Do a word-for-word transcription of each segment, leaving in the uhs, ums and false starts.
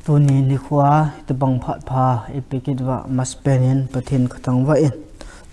Tuni nikho a hitobang phat pha ipi kit uva masapen in Pathen kathangvah in.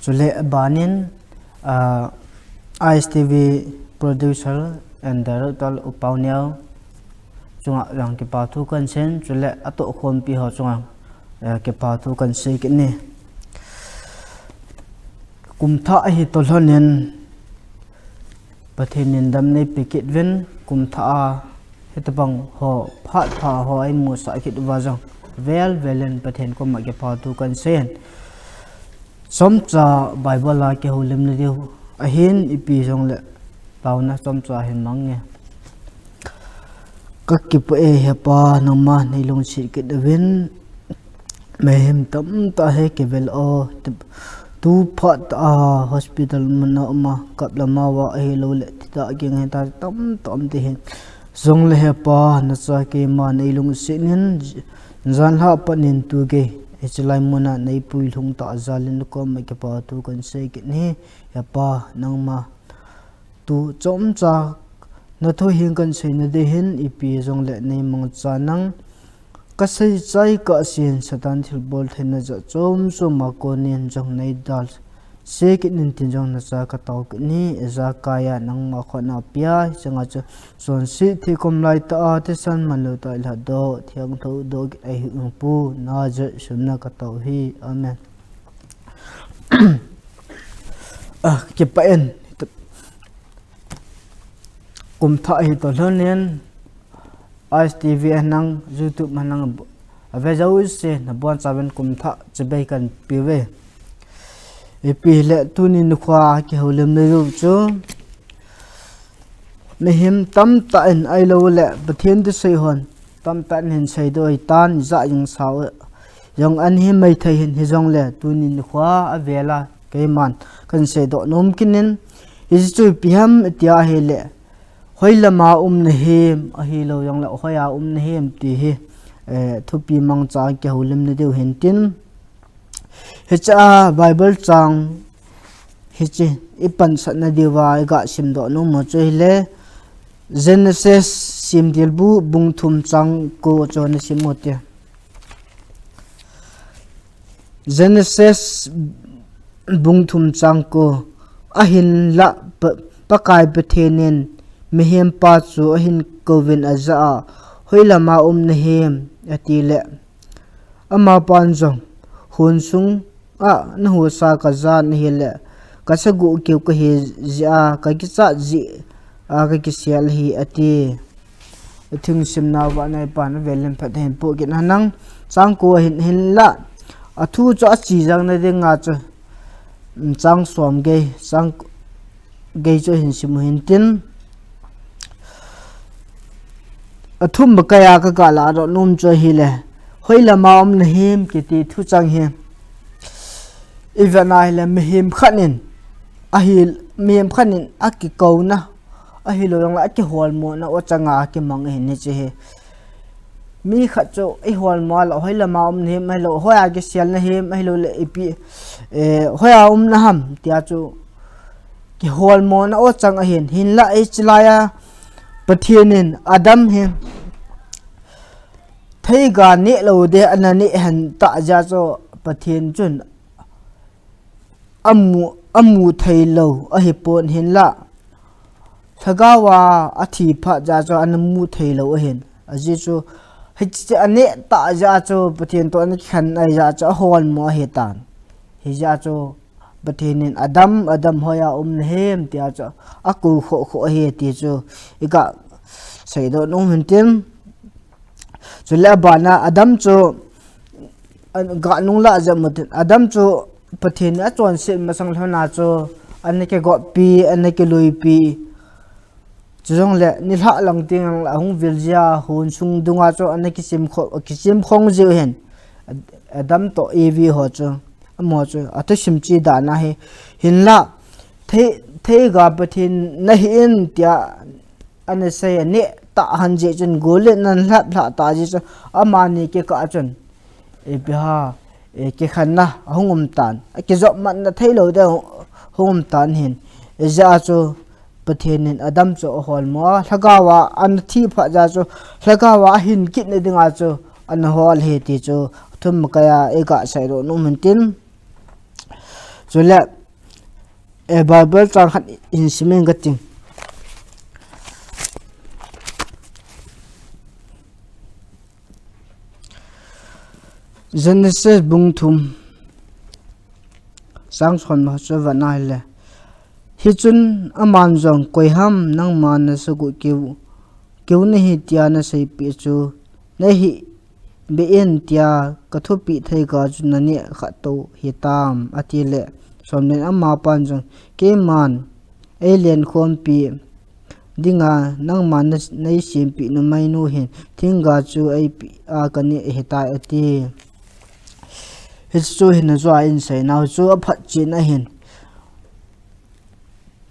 Chule abanin, ah, I S T V producer and director U Paoneo chunga jong kipa thu kahin seiyin, chule atohkhompi ho chunga, eh, kipa thu kahin sei kit e. Kum thah ahi toh lhonin Pathen in damna eipe kit uvin, kum thah a hitobang ho, phat pha ho eimusah kit uva jong, vel vel in Pathen koma kipa thu kahin seiyin. Chomcha Bible a kihoulimna diu ahin, ipi jongle taona chomcha hin mang nge. Kakipah e Hepa, nangma neilungset kit uvin, mihem tamtah hi kivel o, tu phat a hospital mun a um a, kap lam a va ahilouleh thitah ging hita tamtah um ti hin. Jongle Hepa, nacha keima neilungset in, janhi a pat in tu gei hiche lai mun a neipui lhung tah jal in nakoma kipa thu kahin sei kit e. Hepa, nangma tu chomcha nathu hing kahin seina ding hin, ipi jongle neimangcha in, kasei chai kahsen Satan thilbol theina jat chom chom a konin jong neidalse kit in tin jong nacha katao kit e. Ijakai a nangma khut a pia, hiche nga chu chonset thei kom laitah a thisan manlou tah a lhatdoh, thiangtho doh kit ahi Pu Nazareth sum na katao hi. Amen. Ah, kipah in. Kum thah ahi toh lhonin, I S T V henlang, YouTube henlang, ave jouse nabonchauvin kum thah chibai kahin pe uve. Ipi hile tuni nikho a kihoulimna diu chu, mihem tamtah in ahilouleh Pathen thusei hon tamtah in hin seidoh ahitan, ijat jeng sao jong ahi maithei hin, hijongle tuni nikho a avel a keiman kahin seidoh nom kit in, hiche chu ipi ham iti ahile, hoilam a um nahim, ahilou jongle hoiya um nahim ti hi, eh, thupi mangcha kihoulimna diu hin tin. Hiche a Bible chang hiche ipansatna diuva iga simdoh nom u chu hile, Genesis simthilbu bung thum chang ko chu nasim u hite. Genesis bung thum chang ko, ahinlah Pa-, Pakai Pathen in mihempa chu ahin kouvin ajah a, hoilam a um nahim, atile, amapan jong, hon sung a nahusa kajan ahile, kasagoh keu kahi jeh a, kakichat jeh a kakisel ahi, ati. Thingsim nauva neipan avel in phat hin pohkit henlang, chang ko hin, hinlah athu chu ache jangna dinga chu, um, chang som gei, chang gei chu hin sim u hin tin. Athum ba kaiya kaga ladoh nom chu ahile, hoilam a um nahim kiti thuchang hi ivet na hile, mihem khat in ahi, mihem khat in akikouna, ahilou jongle akiholmona o changa akimang ahin hiche hi. Mi khat chu iholmo a la hoilam a um nahim, ahilou hoiya kisel nahim, ahilouleh ipi, eh, hoiya um naham tia chu kiholmona o chang ahin, hinlah hiche laiya Pathen in Adam hi theiga neh lou ding ana neh hen tah jeh a chu Pathen chun amu, amu theilou ahipon, hinlah lhagao a athi phat jeh a chu ana mu theilou ahin. Ajeh chu hiche aneh tah jeh a chu Pathen toh ana kikhen ahi jeh a chu aholmo ahitan. Hijeh a chu Pathen in Adam, Adam hoiya um nahim tia chu akou khoh khoh ahi ti chu iga seidoh nom u hin tin. Chule abana Adam chu, a, ga nunglah jep u hitin, Adam chu Pathen in achonset masang lhona chu ana kigoppi, ana kiluipi. Chujongle nilhah lang teng lang la ahung vil jeh a hon sung dunga chu ana kichim kho, kichim khong jiu hin. Adam toh Evi ho chu, amaho chu athusim chu dan ahi, hinlah thei, theiga Pathen nahin tia ana sei, aneh tah hen jeh chun, gol in ana lhap lhah tah jeh chun, amani kikah chun ipi ham, eh, kikhenna ahung um tan, akijopmatna theilou ding hung um tan hin. Hijeh a chu Pathen in Adam chu aholmo a, lhagao a ana thi phat jeh a chu, lhagao a ahin kitna dinga chu ana hol hi ti chu thum kaya i ga seidoh nom hin tin. Chule, eh, Bible chang khat hin simin ka ting. Genesis bung thum, chang som le nga chu vet na hile. Hichun aman jong, "Koi ham nangma nasagoh keu, keu nahi tia naseipeh chu, nahih beh in tia kathupeh thei ga chu naneh kha tou hitam," ati le. Som le nga, amapan jong, "Keiman eilenkhompi dinga nangma na, neisempeh numeinu hin thingga chu eipeh a kaneh hitai," ati. Hichu hin ajoa in seinau chu aphatchetna hin,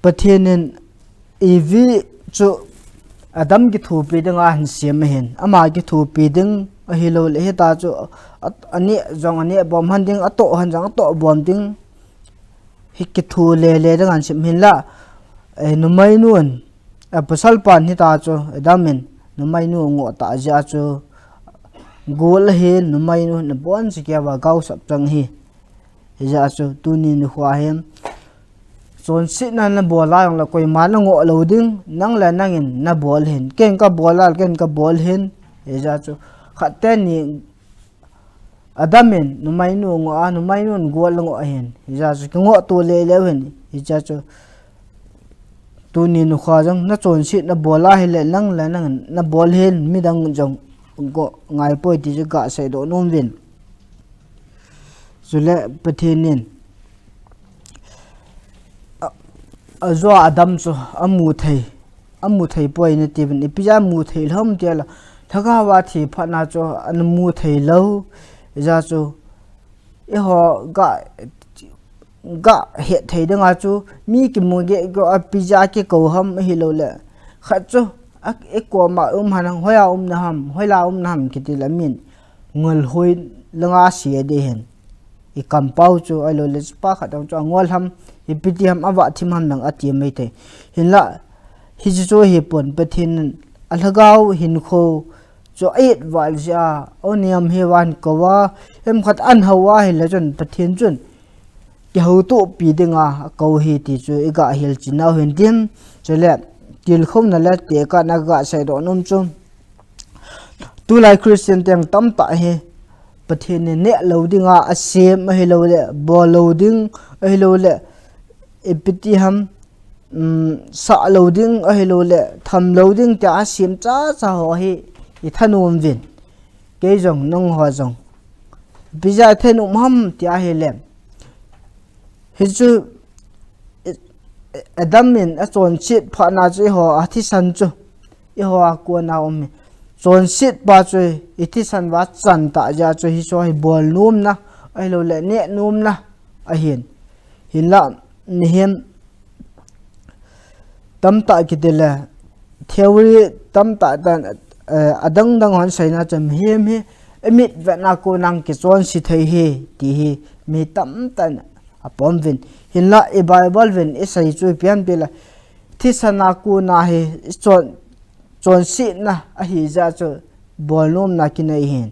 Pathen in Evi chu Adam kithopi dinga ahin sem ahin, ama kithopi ding ahilou le hita chu a, aneh jong aneh bom han ding, atoh han jong atoh bom ding, hi kitho lele ding ahin sem hinla, eh, numeinu in, eh, pasalpan hita chu Adam in numeinu angoh tah jeh a chu gol ahin, numeinu in aboncha keuva gaosap chang ahi. Hijeh a chu tuni nikho hin chonsetna nabol a jongle koima nangoh lou ding, nang le nangin nabol hin, ken kabol a le ken kabol hin. Hijeh a chu khat teni Adam in numeinu angoh a, numeinu in gol angoh ahin. Hijeh a chu kingoh to lele uhin. Hijeh a chu tuni nikho jong nachonset nabol a hile nang le nangin nabol hin, midang jong go ngaipoi ti chu ga seidoh nom uvin. Chule Pathen in a, ajoa Adam chu amu thei, amu thei poi nati uvin, ipi jeh a mu thei lou ham tia le, lhagao a thi phatna chu ana mu thei lou, hijeh a chu eiho ga, ga het thei dinga chu mi kimu geh geh a ipi jeh a kikou ham ahilou le, khat chu a, i koma um ham, hoiya um naham, hoiya um naham kiti le min ngol hoi langa sia ding ahin. I kampau chu ahilou le chupa khat dang chu angol ham, ipi ti ham, avah thim ham dang ati mai thei. Hinla, hichu chu ahipon, Pathen in alhagao hinkho chu a-it val jeh a, o niam hi van kou a, hem khat an hou a hile chun Pathen chun kihoutopi dinga akou ahi ti chu i ga hilchen nau hin tin. Chule tilkhouna le tekahna ga seidoh nom chu, tulai Christian teng tamtah hi Pathen in neh lou dinga asem ahilou le, bol lou ding ahilou le, ipi ti ham, um, sah lou ding ahilou le, tham lou ding tia asem chacha ho hi i thanom uvin. Kei jong, nangho jong ipi jeh a i thanom ham tia hile, hichu, i, i, Adam in achonset phatna chu eiho a thisan chu eiho a kona um hi. Chonset pa chu i thisan uva chan tah jeh a chu hichu hi bol nomna ahilou le neh nomna ahin. Hinla mihem tamtah kiti le, theory tamtah tan, eh, adang dang hon seina chu mihem hi i mit vetna kona kichonse thei ahi ti hi mi tamtah in apom uvin. Hinla i Bible uvin i sei chu ipi ham ti le, thisan a kona hi i chon, chonsetna ahi jeh a chu bol nomna kinei ahin.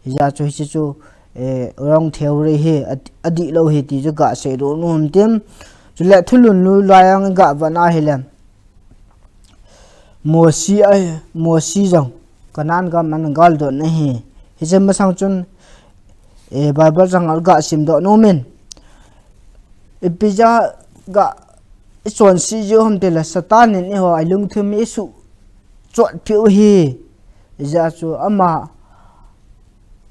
Hijeh a chu hiche chu, eh, wrong theory ahi, a, adih lou ahi ti chu ga seidoh nom tin. Chule thulhun lui lai a ga vet na hile, Mosi a, Mosi jong Canaan gam ana galdot na ahi. Hiche masang chun, eh, Bible chang a ga simdoh nom in. Ipi jeh a ga i chonse jiu ham ti le, Satan in eiho a i lungthim i suh chot peh u ahi. Hijeh a chu ama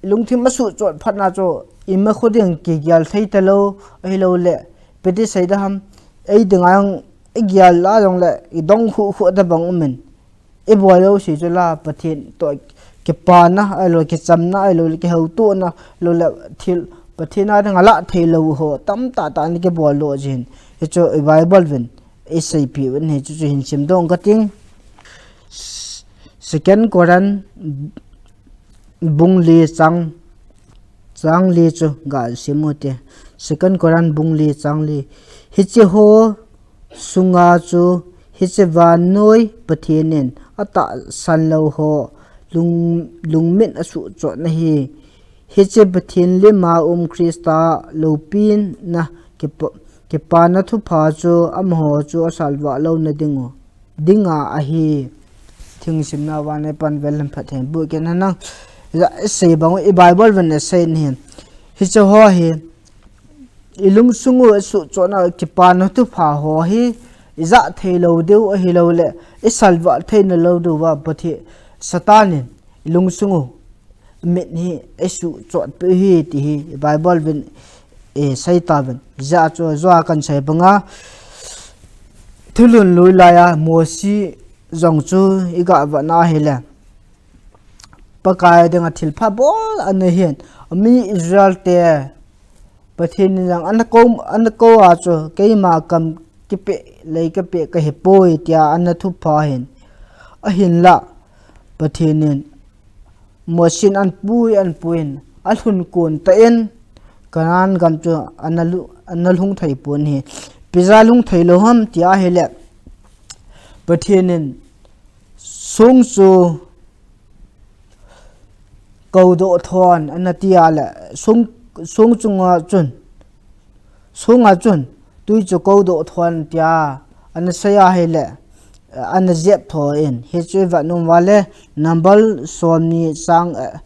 lungthim asuh chot phatna chu ima khu ding kigel thei talou, ahilou le, ipi ti sei ding ham, ei dinga jong i gel a jongle i dong khuh khuh tabang um in, i bol jouse chu la Pathen toh kipana ahilou le kichamna ahilou le kihoutona ahilou le thil Pathen a dinga lah thei lou ho tamtah tah in kibol doh jin. Hichu i Bible uvin i seipeh uvin, hichu chu hin simdoh ka ting. Second Corinth bung li chang, chang li chu ga sim u te. Second Corinth bung li chang li. Hiche ho sunga chu hiche vannoi Pathen in atahsan lou ho lung, lungmin asuhchotna hi. Hiche Pathen lima um Christa loupina kipa, kipana thupha chu amaho chu asalvah louna dingu, dinga ahi. Thingsimna vannei pan vel lam phat hen bu ken hanang. Ja, sei bang i Bible ven sei ni hin. Hiche ho hi i lungsung u suhchotna kipana thupha ho hi i ja thei lou diu ahilou le i salvah theina lou diu va Pathen Satan in i lungsung u mit hi i suhchot pe hi ti hi Bible vin e sei ta vin. Ja chu jo a kan sei banga thulhun lui lai a Mosi jong chu i ga va na hi le Pakai dinga thilpha bol ana hin, ami Israel te Pathen in jong ana ko, ana ko a chu keima kam kipe lei kipe ka hi poi tia ana thupha hin. Ahinla Pathen in Mosi in an pui, an pui in alhun kun ta in Canaan gam chu ana lu, ana lhung thei pon hi. Pija lhung thei lou ham tia hi le Pathen in sung chu kou doh thon ana tia le sung, sung chunga chun, sunga chun tui chu kou doh thon tia ana sei a hi le ana jep tho in. Hichu i va nung va le number som ni chang, eh,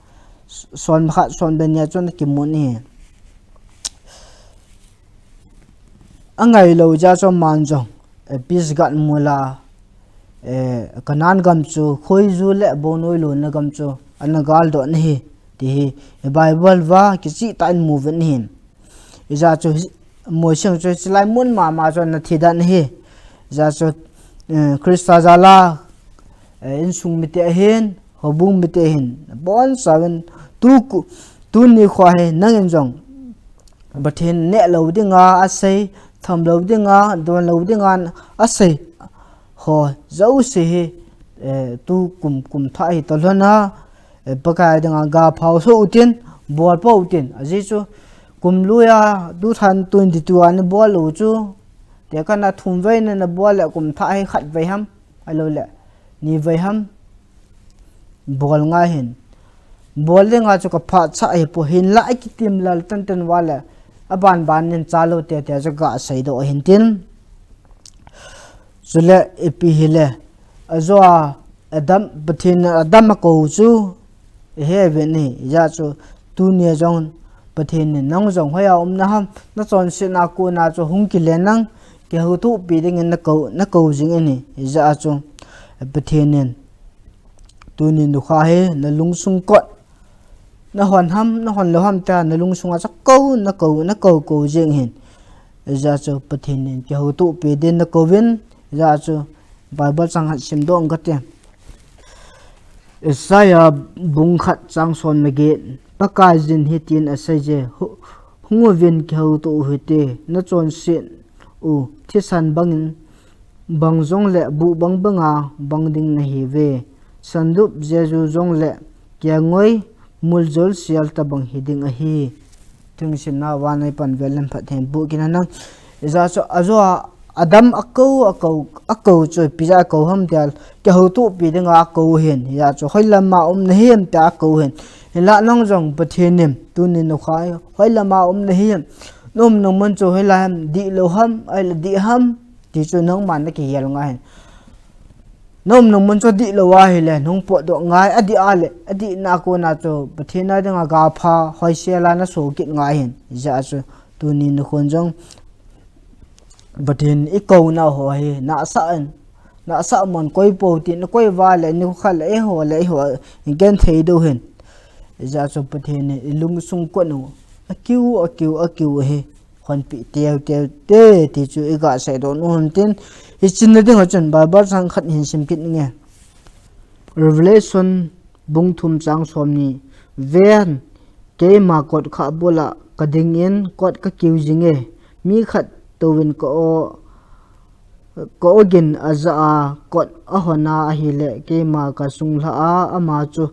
som khat som be ni a chun kimun hi. Angai lou ja chu man jong eh, Pisgah mula, eh, Canaan gam chu, khoiju le bonoi lona gam chu, ana gal doh na hi, ti hi, eh, Bible va, kichih tah in mu vin hin. Ija chu, Mosi chu, chilai mun mama chu, ana thi dan hi. Ija chu, eh, Christa jal a, eh, insung mite ahin, houbung mite ahin, bon sa vin, tu ku, tuni kho hi, nangin jong, Pathen neh lou dinga asei, tham lou dinga, don lou dinga asei. Ho, jouse hi, eh, tu kum, kum thah hi tolhon a, eh, Pakai dinga ga phao so utin, bol po utin. Ajeh chu, kum lui a, two thousand twenty-two a ni bol lou chu, te kana thum vei na na bol le kum thah hi khat vei ham. Ahilou le, ni vei ham bol ngai hin. Bol le nga chu ka phat cha hi po hin la a kitim lal tan tan va le. A ban ban nin cha lo te te chu ka sei doh hin tin. Chule ipi hi le. A jo a Adam, Pathen Adam a ko chu. I he ve ni, ija chu tuni a jong Pathen in nang jong hoiya um na ham, na chonsetna kona chu hung kile nang, kihoutopi dingin na ko, na ko jing in hi, ija chu Pathen in tuni nukha hi na lungsung kot, na hon ham, na hon lou ham ta, na lungsunga chu ko, na ko, na ko, ko jing hin. Ija chu Pathen in kihoutopi din na ko vin, ija chu Bible chang khat sim doh ing kate. Isaiah bung khat chang som le get, Pakaiyin hitin asei je, hu-, hung uvin kihouto uhite, na chonset u thisan bangin, bang jong le buh bang banga bang ding nahi uve, sandup jeju jong le kiangoi muljol sial tabang hi ding ahi. Thingsimna vannei pan vel lam phat hen bu kin a nang. Ija chu a jo a Adam a ko, a ko, a ko chu ipi ja a ko ham tia kihoutopi dinga a ko hin. Ija chu hoilam a um na him tia a ko hin. Hinla nang jong Pathen in tuni nukha hi hoilam a um na him. Na um nung mun chu hoilai ham, dih lou ham, ahile dih ham. Ti chu nangman na kihil ngai hin. Na um nung mun chu dih lou ahile, nung potdoh ngai, adih ale, adihna kona chu Pathen a dinga ga pha, hoisel a na so kit ngai hin. Ija chu tuni nikhon jong Pathen i kouna ho hi, nasa in, nasa mon koi po tin, koi va le, ni kha le, eiho le, eiho, i gen thei diu hin. Ija chu Pathen i lungsung kon u, a kiu, a kiu, a kiu hi. Honpi teu teu te ti chu i ga sei doh nu hon tin, i chin na ding a chun Bible chang khat hin sim kit nge. Revelation bung thum chang som ni, ven, keima kot kha bula ka ding in kot ka kiu jing e, mi khat touvin ka o, ka ogin a ja a kot a hon a ahile keima ka sung lha a ama chu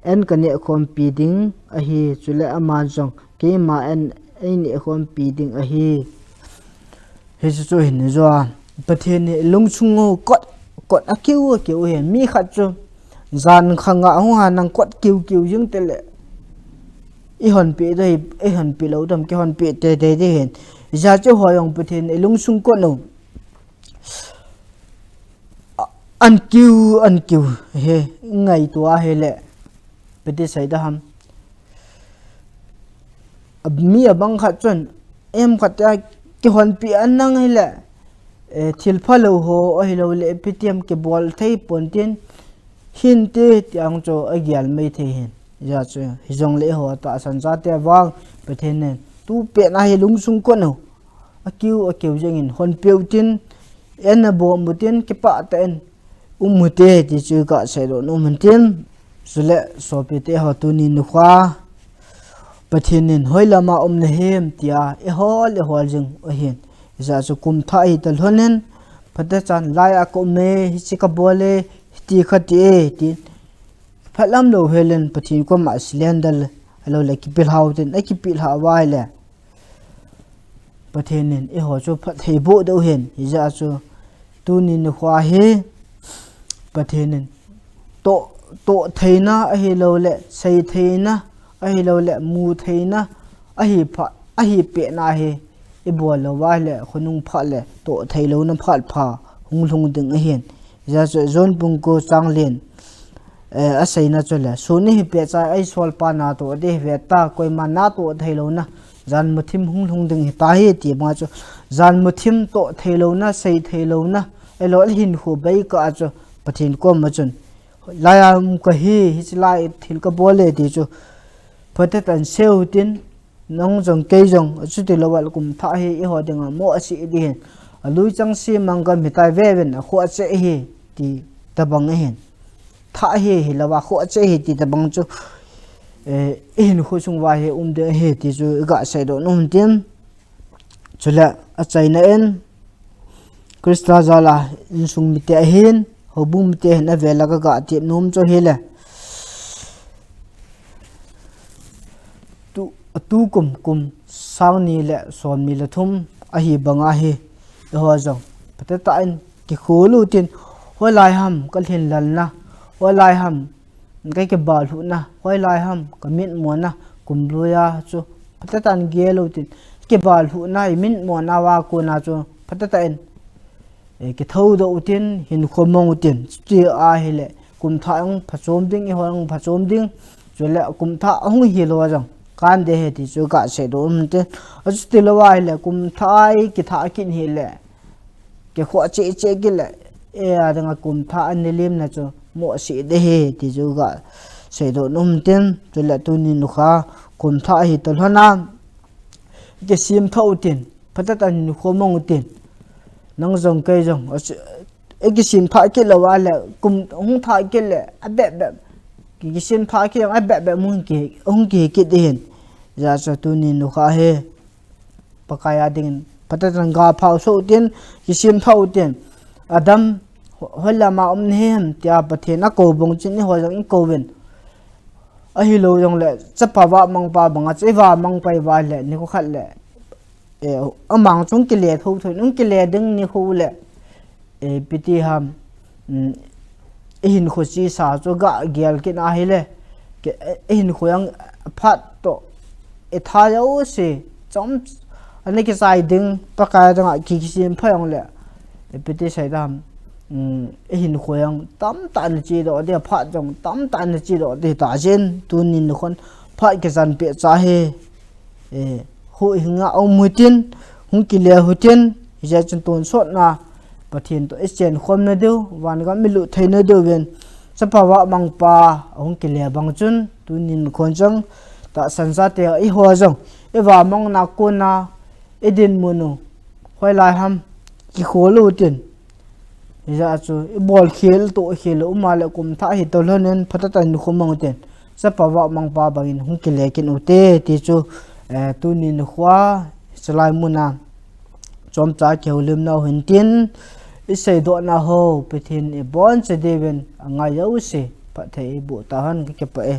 en ka neh khompi ding ahi, chule ama jong keima en ei neh khompi ding ahi. Hichu chu hin jo a, Pathen hi lungsung u kot, kot a kiu, a kiu hi, mi khat chu Jan kha nga hung ha nang kot kiu kiu jing tele. I honpi dei, i honpi lou tam, kihonpi teitei ding ahin. Hijeh chun eiho jong Pathen in ilungsung kot u. A, an kiu, an kiu, he, ngaito ahile. Ipi ti sei ding ham. A, mi abang khat chun, em khat a kihonpi a nang hile, eh, thil phalou ho, ahilouleh ipi ti ham kibol thei pon tin, hinte ti ang chu agel mai thei ahin. Hijeh chun, hijongle eiho tahsan chate vang, Pathen in, tu pet a hi lungsung kot u. Akiu, akiu jeng in, honpi u tin, en a bom u tin, kipah tah in, um u hite ti chu kasei nom in tin, chule sopite ho tuni nikho, Pathen in hoilam a um nahim tia, eihol, eihol jing u ahin. Hijeh chun kum thah hi talhon in, phatechan lai a ka um e, hiche kabol e, hiti khati e, tin. Phatlam lou hel in Pathen koma surrender, ahilouleh kipilhau tin, akipilhau va ahile. Pathen in eiho chu phatthei boh diu ahin, hijeh chun tuni nikho hi Pathen in toh, toh theina ahilouleh, sei theina ahilouleh, mu theina ahi pha, ahi pet na hi ibol lou va ahile, khonung phat le toh thei louna phat pha hung lhung ding ahin. Hijeh chun John bung ko chang li, eh, aseina chule, sun ihi pet chai a isolpa natoh ding ahi veta, koima natoh thei louna, jan muthim hung lhung ding ahitai ti banga chu, jan muthim toh thei louna, sei thei louna, ahilou le hinkho bei kah a chu, Pathen koma chun, lai a um kahi, hiche lai thil kabol e ti chu, phatechan sei u tin, nang jong kei jong, achuti lou a le kum thah hi eiho dinga moh a sih ding ahin. Alui chang si mang ka mitai ve ven, akhoh a che hi, ti tabang ahin. Thah hi, hilou a khoh a che hi, ti tabang chu, eh, ihinkho sung uva hi um ding ahi, ti chu iga sei nom in tin. Chule achaina in, Christa jal a insung mite ahin, houbung mite ahin avel a kaga tep nom chu ahile. Tu, atu kum, kum sang ni le som ni le thum ahi banga hi, eiho jong phatechan kikhol u tin, hoilai ham kalhin lalna, hoilai ham ka kibal lhuhna, hoilai ham ka mitmona, kum lui a chu phatechan gel u tin, kibal lhuhna, i mitmona uva kona chu phatechan, eh, kithoudoh u tin, hinkho mang u tin, chuti ahile, kum thah jong phachom ding, eiho jong phachom ding, chule kum thah ahung hilou a jong, kan ding ahi ti chu kasei nom in tin, achuti lou ahile, kum thah a ikithah kit hile, kikhoh cheh cheh kit le, eidinga kum thah a nilimna chu moh a sih ding ahi ti chu kasei nom in tin, chule tuni nikho kum thah hi talhon a, ikisem thah u tin, phatechan hinkho mang u tin, nang jong kei jong, ikisem thah kit lou a le, kum hung thah kit le, abep bep, ki, kisem thah kit jong abep bep hung ki, hung kihi kit ding ahin. Hijeh chun tuni nikho hi, Pakai a dingin phatechan ga phah u soh u tin, kisem thah u tin. Adam, ho-, hoilam a um nahim tia Pathen akou bang chun eiho jong ikou uvin. Ahilou jongle, chapa vahmangpa banga chu ivahmang pai uva le, nikho khat le, eh, amang chu hung kile thotho in, hung kile ding nikho le, eh, ipi ti ham, um, ihinkho chesa chu ga gel kit ahile, ke, eh, ihinkho jong phat toh, itha jouse, chom, ana kichai ding, Pakai dinga ki, kisem pha jongle, ipi ti sei ding ham, um, ihinkho jong tamtah ana chedoh ding, phat jong tamtah ana chedoh ding ta jin, tuni nikhon phat kichan pet cha hi, eh, huhhing a um u tin, hung kile u tin, hijeh chun tonsot na, Pathen toh ichen khom na diu, van gam ilut thei na diu vin, chapa vahmangpa ahung kile bang chun, tuni nikhon jong, tahsan chate eiho jong, ivahmang na kona, idinmun u, hoilai ham, kikhol u tin. Hijeh chun, ibol khel, toh khel, um a le kum thah hi talhon in, phatechan hinkho mang u tin. Chapa vahmangpa bangin hung kile kit u hite, ti chu, eh, tuni nikho, hichelai muna, chomcha kihoulim nau hin tin, iseidoh nau ho, Pathen in iboncha diuvin, angai jouse, phatthei eiboh tahen, kakipah e.